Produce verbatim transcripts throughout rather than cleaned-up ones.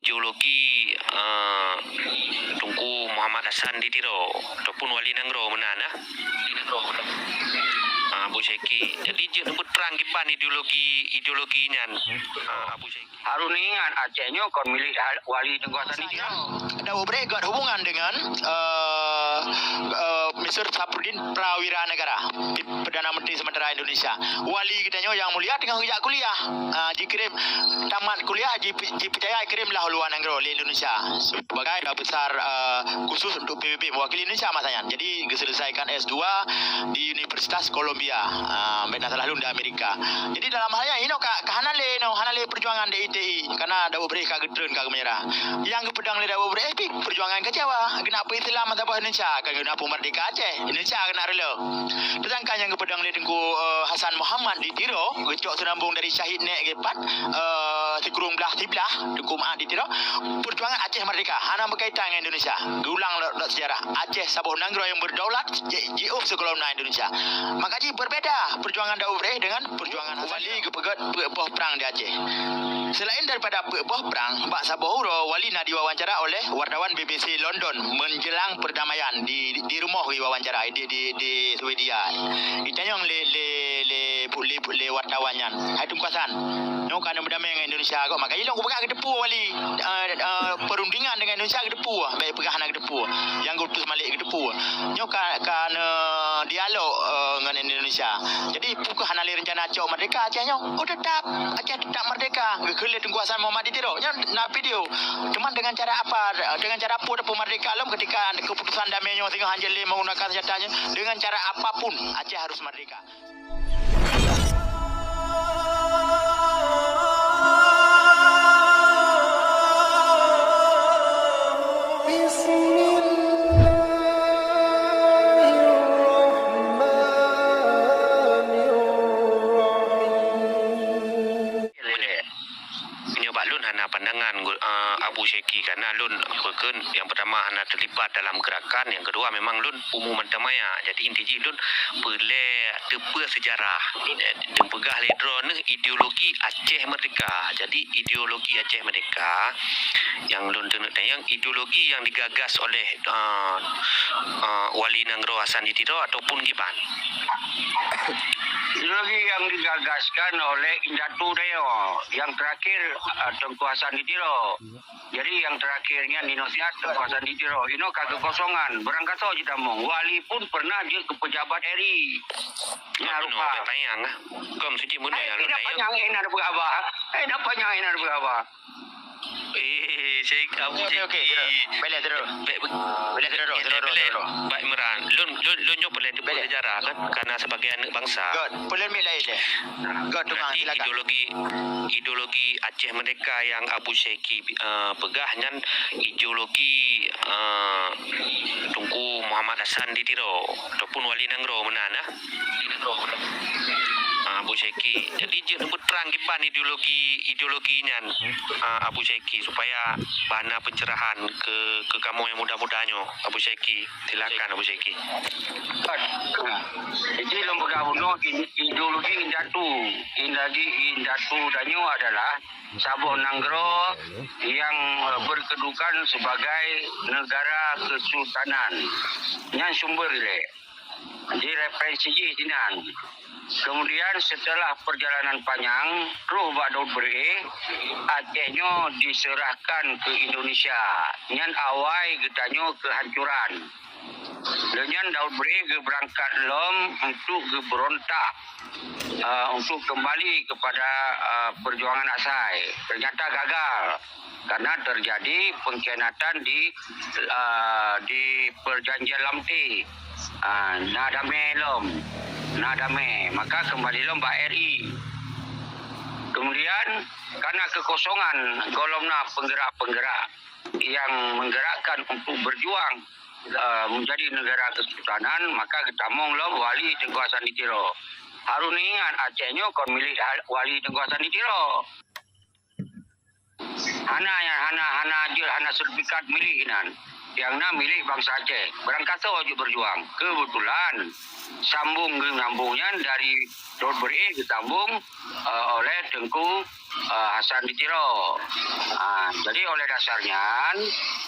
ideologi, eh, Teungku Muhammad Hasan di Tiro ataupun Wali Nanggroe meunan, eh. Ah, Abu Syeki. Jadi, jeuet neupeutrang kiban ideologi, ideologi nyan. Ah, Abu Syeki. Harun ingat Aceh nyoe kon milék ha-, Wali Teungku Hasan di Tiro. Daud Breh gèt hubungan dengan, eh, eh, Mister Syafruddin Prawira Negara, di Perdana Menteri sementara Indonesia. Wali geutanyoe Yang Mulia teungoh geujak kuliah. Ah, jikirim tamat kuliah, ji-, jipeucaya kirim lah u luwa nanggroe lé Indonesia sebagai duta besar, eh, khusus untuk P B B, mewakili Indonesia masa nyan. Jadi, geuseuleusaikan S dua di Universitas Columbia, ah, bèk na salah lôn, di Amerika. Jadi, dalam hal nyan, inoe ka, ka hana lé, inoe hana lé perjuangan D I T I, karena Daud Breh ka geutreun, ka geumeunyeurah. Nyang geupeudong lé Daud Breh pih perjuangan kecewa. Geunak peu-Islam mantong Indonesia, ka geunak peu merdeka Aceh, Indonesia keunak reuloh. Sedangkan nyang geupeudong lé Teungku, eh, Hasan Muhammad di Tiro, geucok seunambong dari syahid nèk geupat, eh, sikureueng blaih siblaih, Teungku Maat di Tiro, perjuangan Aceh merdeka hana berkaitan dengan Indonesia. Geuulang lom, lom sejarah, Aceh saboh nanggroe nyang berdaulat, ji-, jiôh sigohlom na Indonesia. Maka jih berbeda perjuangan Daud Breh dengan perjuangan Hasan. Wali geupeugèt peuet boh prang di Aceh. Selain daripada peuet boh prang, bak saboh uroe Wali na diwawancara oleh wartawan B B C London menjelang perdamaian di, di rumoh geuwawancara di, di, di Swedia. Itanyong lé, lé, lé, lé, lé wartawan nyan, "Hai Teungku Hasan, nyoe ka neumeudamai ngon Indonesia kok?" Maka jih lôn kupeugah geuteupeue Wali, eh, eh, perundingan dengan Indonesia geuteupeue, bèk peugah hana geuteupeue. Nyang geuutus Malik geuteupeue. Nyoe ka, ka neudialog, eh, ngon Indonesia. Jadi, peu kheueh hana lé rencana cok merdeka Aceh nyoe? Oh, tetap. Aceh tetap merdeka. Geukheun lé Teungku Hasan Muhammad di Tiro. Nyan na video. Cuman dengan cara apa? Dengan cara peue tapeu merdeka lom ketika keputusan damai nyoe singoh hanjeuet lé menggunakan senjata nyoe? Dengan cara apapun, Aceh harus merdeka. Bismillahirrahmanirrahim. Meunyoe bak lôn hana pandangan, eh, Abu Syeki, karena lôn, apa kheun, yang pertama hana terlibat dalam gerakan, yang kedua memang lôn umu mantong maya. Jadi inti jih lôn peureulèe teupeue sejarah. Dan peugah lé droeneuh ideologi Aceh Merdeka. Jadi ideologi Aceh Merdeka nyang lôn teuneuk tanyong, ideologi yang digagas oleh, eh, eh, Wali Nanggroe Hasan di Tiro ataupun kiban? Ideologi yang digagaskan oleh indatu tanyoe, yang terakhir, eh, Teungku Hasan di Tiro. Jadi yang terakhir nyan Nino Sihat, Teungku Hasan di Tiro. Inoe ka keukosongan. Barangkasoe jitamong. Wali pun pernah jeuet keu pejabat R I. Nyan rupa. Panyang ah. Kom suci meunoe nyang panyang, eh, na peugah haba. Eh, na panyang, eh, na peugah haba. Eh, Syekh Abu Syekh. Okey, okey, terus. Bèk lé terus. Bèk, bèk, bèk lé terus, terus, terus. Baik Imran. Lôn, lôn, lôn nyoe peureulèe teupeue sejarah kan, karena sebagai aneuk bangsa. Good. Peuleueh mic laén lé. Good, Tuan, silakan. Ideologi, ideologi Aceh Merdeka yang Abu Syeki, eh, peugah nyan ideologi, eh, Teungku Muhammad Hasan di Tiro ataupun Wali Nanggroe meunan, eh. Ah, Abu Syeki. Jadi jeuet neupeutrang kiban ideologi, ideologi nyan, ah, Abu Syeki, supaya bak na pencerahan keu, keu kamoe nyang muda-muda nyoe, Abu Syeki. Silakan, Abu Syeki. Jadi lôn peugah bunoe, ideologi indatu, ideologi indatu tanyoe adalah saboh nanggroe yang, eh, berkedudukan sebagai negara kesultanan. Nyan sumber ilèe. Jadi referensi jih sinan. Kemudian setelah perjalanan panjang, troh bak Daud Breh, Aceh nyoe diserahkan keu Indonesia. Nyan awai geutanyoe keuhancuran. Lheueh nyan Daud Breh geubeurangkat lom untuk geuberontak, eh, untuk kembali kepada, eh, perjuangan asai. Ternyata gagal karena terjadi pengkhianatan di, eh, di Perjanjian Lamthe. Ah, na damé lom, na damé, maka kembali lom bak R I. Kemudian karena kekosongan gohlom na penggerak-penggerak yang menggerakkan untuk berjuang, eh, menjadi negara kesultanan, maka geutamong lom Wali Teungku Hasan di Tiro. Harun ingat Aceh nyoe kon milék ha-, Wali Teungku Hasan di Tiro. Hana nyan, hana, hana jeuet, hana sertifikat milék inan. nyang na milék bansa Aceh. Barangkasoe jeuet beujuang. Keubeutulan, sambong geunyambong nyan dari Daud Beureu'éh geusambong, eh, oleh Teungku, eh, Hasan di Tiro. Ah, jadi oleh dasar nyan,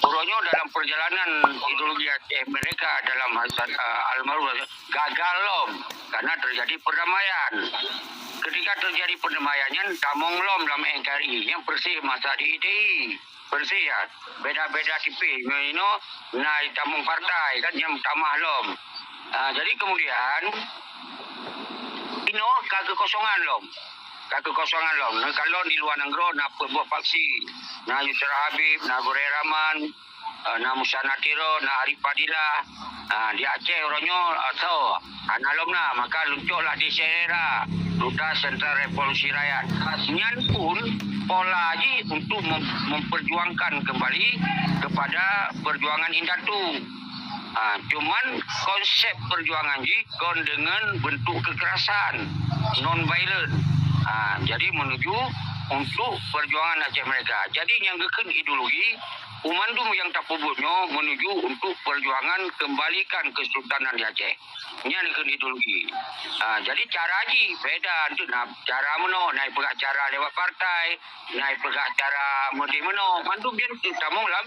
uroe nyoe dalam perjalanan ideologi Aceh Merdeka dalam Hasan, eh, almarhum gagal lom karena terjadi perdamaian. Ketika terjadi perdamaian nyan, tamong lom lam N K R I nyang bersih masa di I T I. Bersih ya. Beda-beda tipéh nyoe inoe na tamong partai kan nyang tamah lom. Ah, jadi kemudian inoe ka keukosongan lom. Ka keukosongan lom. Neukalon di luwa nanggroe na peuet boh faksi. Na Yusra Habib, na Goreh Rahman, eh, na Musa Natiro, na Arif Fadilah. Ah, di Aceh uroe nyoe, eh, soe? Hana lom na, maka luncoklah di Syedara, Duta Sentra Revolusi Rakyat. Nyan pun pola jih untuk mem-, memperjuangkan kembali kepada perjuangan indatu. Ah, cuman konsep perjuangan jih kon dengan bentuk kekerasan, non violent. Ah, jadi menuju untuk perjuangan Aceh Merdeka. Jadi nyang geukheun ideologi, Umandum nyang tapeubuet nyoe menuju untuk perjuangan kembalikan Kesultanan di Aceh. Nyan keuh ideologi. Ah, jadi cara jih beda, enteuk na cara meunoe, na ipeugah cara lewat partai, na ipeugah cara meudeh meunoe. Mandum nyan tamong lam,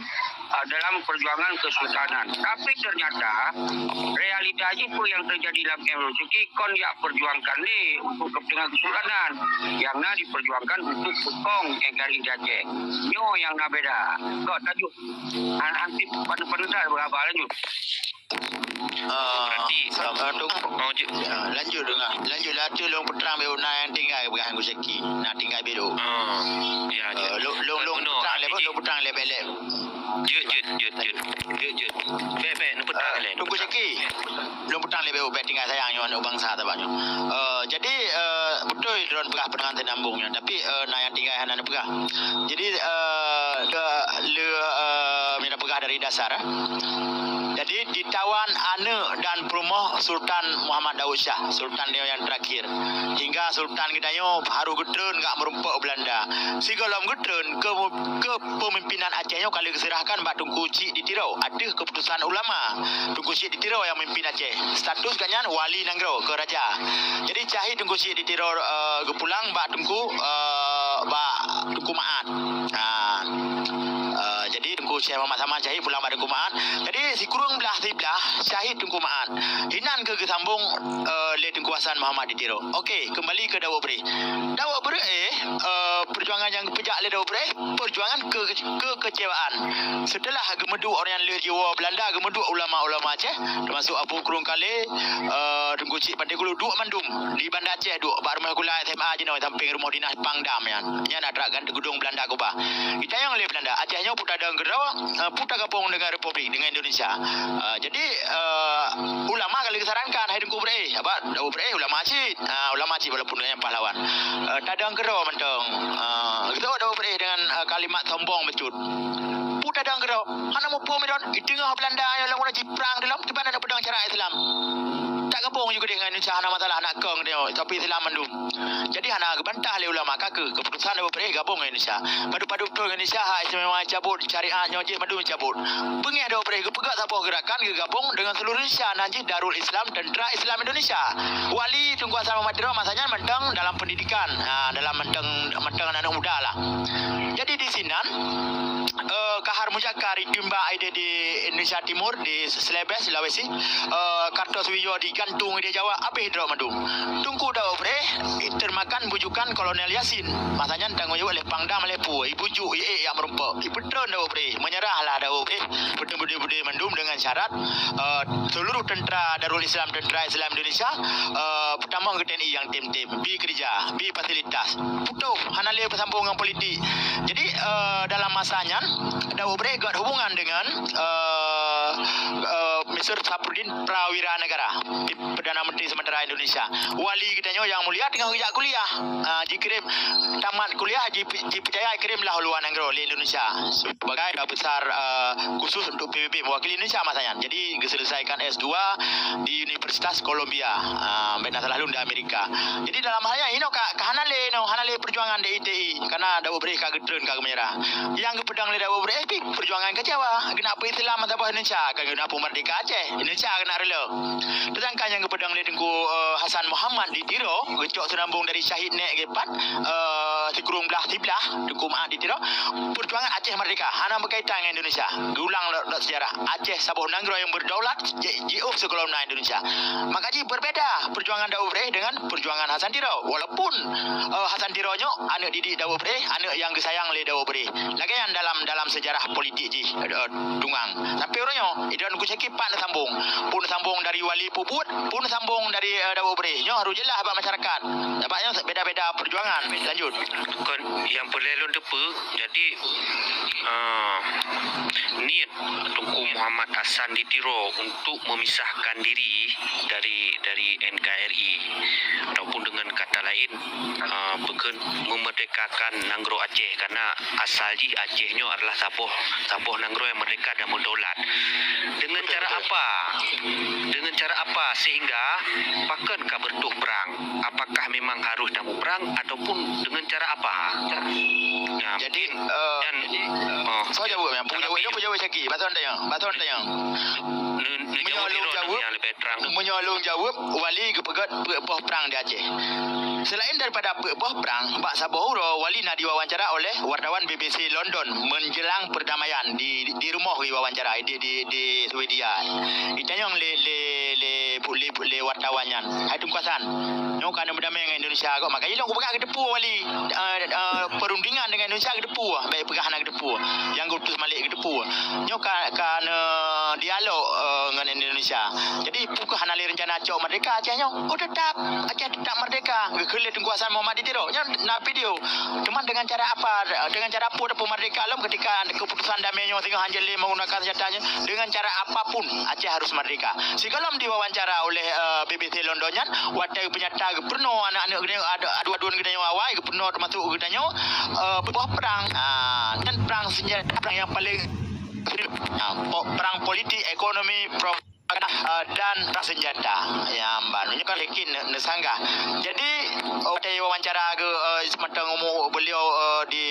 ah, dalam perjuangan kesultanan. Tapi ternyata realita jih peue nyang terjadi lam M L C K kon jak perjuangkan lé untuk kepentingan kesultanan. Nyang na diperjuangkan untuk peukong N K R I di Aceh. Nyoe nyang na beda. Kok tajuk han-, hansip paneuk-paneuk that beuraba lanjut. Ah, berarti, ah, tu, oh, je. Ya, lanjut dengar. Lanjutlah tu, lôn peutrang beu na nyang tinggai peugah Teungku Syaki. Na tinggai beu. Ah, ya, je. Eh, lôn, lôn, lôn peutrang lé, lôn peutrang lé beu lé. Jeuet, jeuet, jeuet, jeuet. Jeuet, jeuet. Bèk, bèk, neupeutrang lé. Teungku Syaki. Lôn peutrang lé beu, bèk tinggai sayang nyoe aneuk bansa saban nyoe. Eh, jadi, eh, beutôi droen peugah peunangan teunambong nyoe, tapi, eh, na nyang tinggai hana neupeugah. Jadi, eh, ke, le, eh, mita peugah dari dasar, eh. Jadi, ditawan aneuk dan peurumoh Sultan Muhammad Daud Shah, Sultan nyoe nyang terakhir. Hingga Sultan geutanyoe harôh geutreun jak meurumpok Belanda. Sigohlom geutreun, ke, keupemimpinan Aceh nyoe ka lheueh geuseurahkan bak Teungku Chik di Tiro ateueh keuputosan ulama. Teungku Chik di Tiro nyang memimpin Aceh. Status gobnyan wali nanggroe, keu raja. Jadi, syahid Teungku Chik di Tiro, eh, geupulang bak Teungku, eh, bak Teungku Ma'at. Nah, eh, jadi Teungku Syekh Muhammad Saman syahid pulang bak Teungku Ma'at. Jadi, sikureueng blaih siblaih syahid Teungku Ma'at. Inan keuh geusambong, eh, lé Teungku Hasan Muhammad di Tiro. Oke, kembali ke Daud Beureu'éh. Daud Beureu'éh, eh, perjuangan nyang geupeujak lé Daud Beureu'éh, perjuangan ke-, kekecewaan. Setelah geumeuduek orang nyang lheueh jiwoe Belanda, geumeuduek ulama-ulama Aceh, termasuk Abu Krueng Kalé, eh, Teungku Chik Pantai Gulu, duek mandum di Banda Aceh duek, bak rumoh sikula S M A jinoe sampéng rumoh dinas Pangdam nyan. Nyan atra gan geudong Belanda keubah. Itanyong lé Belanda, Aceh nyoe peue tadong keudroe, eh, peue tagabong deungon Republik, deungon Indonesia. Eh, jadi, eh, ulama ka lheueh geusarankan, hai Teungku Beureu'éh, abak Daud Beureu'éh ulama cit. Ah, ulama cit walaupun gobnyan pahlawan. Eh, tadong keudroe mantong. Ah, geutôk Daud Beureu'éh deungon, eh, kalimat sombong bacut. Peue tadong keudroe? Hana muphom droen. Di teungoh Belanda nyoe lôn jiprang di lom, kiban na peudong syariat Islam. Tagabong ju keudeh ngon Indonesia hana masalah, nak kong nyoe, tapi Islam mandum. Jadi hana geubantah lé ulama, ka keuh keuputosan Daud Beureu'éh gabong ngon Indonesia. Padub-padub troh ngon Indonesia, hak istimewa cabot, syariat nyoe jih mandum cabot. Beungéh Daud Beureu'éh geupeugah saboh geurakan geugabong deungon seluruh Indonesia, nan jih Darul Islam Tentera Islam Indonesia. Wali Teungku Hasan Muhammad Tiro masa nyan mantong dalam pendidikan, ha, dalam mantong, mantong aneuk muda lah. Jadi di sinan, eh, Kahar Muzakkar itimbak idéh di Indonesia Timur, di Celebes, Sulawesi. Eh, Kartos Wiyong digantung idéh Jawa, abéh droe mandum. Teungku Daud Beureu'éh termakan bujukan Kolonel Yasin. Masa nyan tanggong jaweueb lé Pangdam lé peue, ibujuk, iék jak meurumpok. Ipeutreun Daud Beureu'éh, menyerahlah Daud Beureu'éh. Beudé-beudé mandum dengan syarat, eh, seluruh tentera Darul Islam, Tentera Islam Indonesia, eh, peutamong keu T N I nyang tem-tem, bi keureuja, bi fasilitas. Putôh, hana lé beusambong ngon politik. Jadi, eh, dalam masa nyan, Daud Beureu'éh gét hubungan dengan, eh, eh, Mister Sapruddin Prawira Negara, Perdana Menteri sementara Indonesia. Wali geutanyoe Yang Mulia teungoh geujak kuliah. Ah, jikirém tamat kuliah, jipe-, jipeucaya kirém lah u luwa nanggroe lé Indonesia sebagai duta besar, eh, khusus untuk P B B, mewakili Indonesia masa nyan. Jadi, geuselesaikan S dua di Universitas Columbia. Ah, bèk na salah lôn, di Amerika. Jadi, dalam hal nyan, inoe ka, ka hana lé, inoe hana lé perjuangan D I T I, karena Daud Breh ka geutreun, ka geumeunyeurah. Nyang geupeudong lé Daud Breh pih perjuangan keucewa. Geunak peu-Islam saboh Indonesia, ka geunak peu-merdeka Aceh. Indonesia geunak reuloh. Sedangkan nyang geupeudong lé Teungku, eh, Hasan Muhammad di Tiro, geucok seunambong dari Syahid Nek Gepat, eh, sikureueng blah siblah, Teungku Maat di Tiro, perjuangan Aceh merdeka hana berkaitan ngon Indonesia. Geulang lom, lom sejarah, Aceh saboh nanggroe nyang berdaulat, ji-, jiôh sigohlom na Indonesia. Maka jih berbeda perjuangan Daud Breh dengan perjuangan Hasan Tiro. Walaupun, eh, Hasan Tiro nyoe aneuk didik Daud Breh, aneuk nyang geusayang lé Daud Breh. Lagèe nyan dalam, dalam sejarah politik jih, eh, Tungang. Sampai uroe nyoe, idong Teungku Syaki pat neusambong. Pun neusambong dari Wali Pubuet, pun neusambong dari, eh, Daud Breh. Nyoe harus jeulaih bak masyarakat. Sabab nyoe beda-beda perjuangan. Lanjut. Kon nyang peureulèe lôn teupeu, jadi, eh, niet Teungku Muhammad Hasan di Tiro untuk memisahkan diri dari, dari N K R I, ataupun dengan kata lain, eh, peukheun memerdekakan nanggroe Aceh, karena asal jih Aceh nyoe adalah saboh, saboh nanggroe yang merdeka dan berdaulat. Dengan cara apa? Dengan cara apa sehingga pakon ka beureutoh perang? Apakah memang harus tamuprang ataupun dengan cara apa? Nah, jadi, eh, dan, eh, soe jaweueb nyan? Peue jaweueb, peue jaweueb Syaki? Bak soe tanyong? Bak soe tanyong? Meunyoe lôn jaweueb, meunyoe lôn jaweueb, Wali geupeugöt peuet boh prang di Aceh. Selain daripada peuet boh prang, bak saboh uroe Wali na diwawancara oleh wartawan B B C London menjelang perdamaian di, di rumoh geuwawancara, di, di, di Swedia. Itanyong lé, lé, lé, lé wartawan nyan, "Hai Teungku Hasan, nyoe ka neumeudamai ngon Indonesia kok, maka jih lôn kupeugah keuteupue Wali, eh, eh, perundingan dengan Indonesia keuteupue, bèk peugah hana keuteupue, nyang geuutus Malik keuteupue. Nyoe ka, ka neudialog, eh, ngon Indonesia. Jadi, peu kheueh hana lé reuncana cok merdeka Aceh nyoe?" Oh, tetap, Aceh tetap merdeka. Geukheun lé Teungku Hasan Muhammad di Tiro. Nyan na video. Cuman dengan cara apa? Dengan cara peue tapeumerdeka lom ketika keputusan damai nyoe singoh hanjeuet lé menggunakan senjata nyoe? Dengan cara apapun Aceh harus merdeka. Sigohlom diwawancara oleh, eh, B B C London nyan, watèe peunyata geupeurunoe aneuk-aneuk geutanyoe, adu-, adu-aduan geutanyoe awai, geupeurunoe teumasuk geutanyoe, eh, boh prang, ah, dan prang senjata, prang yang paling, ah, po-, prang politik, ekonomi, pro-, eh, dan perang senjata. Ya, ban. Nyoe kan yakin ne-, neusanggah. Jadi, oh, watèe wawancara geu, eh, seumantong umu beliau, eh, di,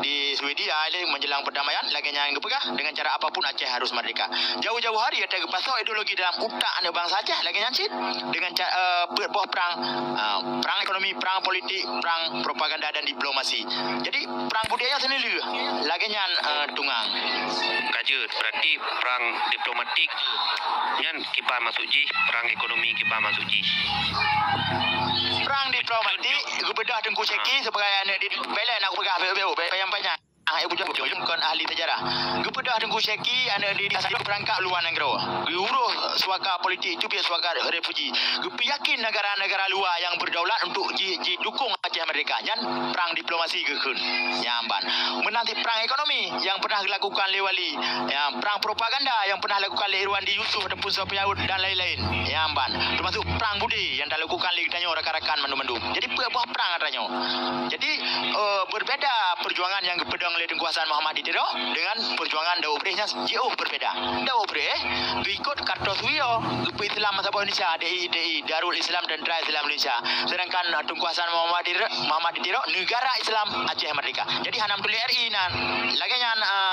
di Swedia, lé menjelang perdamaian, lagèe nyan geupeugah, dengan cara apapun Aceh harus merdeka. Jauh-jauh hari watèe geupasok ideologi dalam utak aneuk bansa Aceh, lagèe nyan cit. Dengan ca-, eh, peuet boh prang, eh, perang ekonomi, perang politik, perang propaganda dan diplomasi. Jadi, perang budaya seuneuleue. Lagèe nyan, eh, Tungang. Ka jeuet, berarti perang diplomatik nyan kiban masuk jih, perang ekonomi kiban masuk jih. Perang diplomatik, geubeudôh Teungku Syaki sebagai aneuk di-, bèk lé nak peugah bèk-bèk, bèk panyang-panyang. Ah, ibu jaweueb, kon ahli sejarah. Geubeudôh Teungku Syaki aneuk di-, di perangkap luwa nanggroe. Geuurôh suaka politik, teubiet suaka refuji. Geupeuyakin negara-negara luwa nyang berdaulat untuk ji-, jidukung Aceh merdeka. Nyan perang diplomasi geukheun. Nyan ban. Meunan cit perang ekonomi nyang pernah dilakukan lé Wali. Ya, perang propaganda nyang pernah dilakukan lé Irwandi Yusuf ataupun Sofiaud dan lain-lain. Nyan ban. Termasuk perang budaya nyang dilakukan lé geutanyoe rakan-rakan mandum-mandum. Jadi, peuet boh prang atra nyoe. Jadi, eh, berbeda perjuangan nyang geupeudong lé Teungku Hasan Muhammad di Tiro dengan perjuangan Daud Breh nyan jiôh berbeda. Daud Breh geuikot kartos W I O, geupeu-Islam saboh Indonesia, D I, D I, Darul Islam Tentara Islam Indonesia. Sedangkan, eh, Teungku Hasan Muhammad di, Muhammad di Tiro, Negara Islam Aceh Merdeka. Jadi, hana meutuléh R I nan. Lagèe nyan, eh,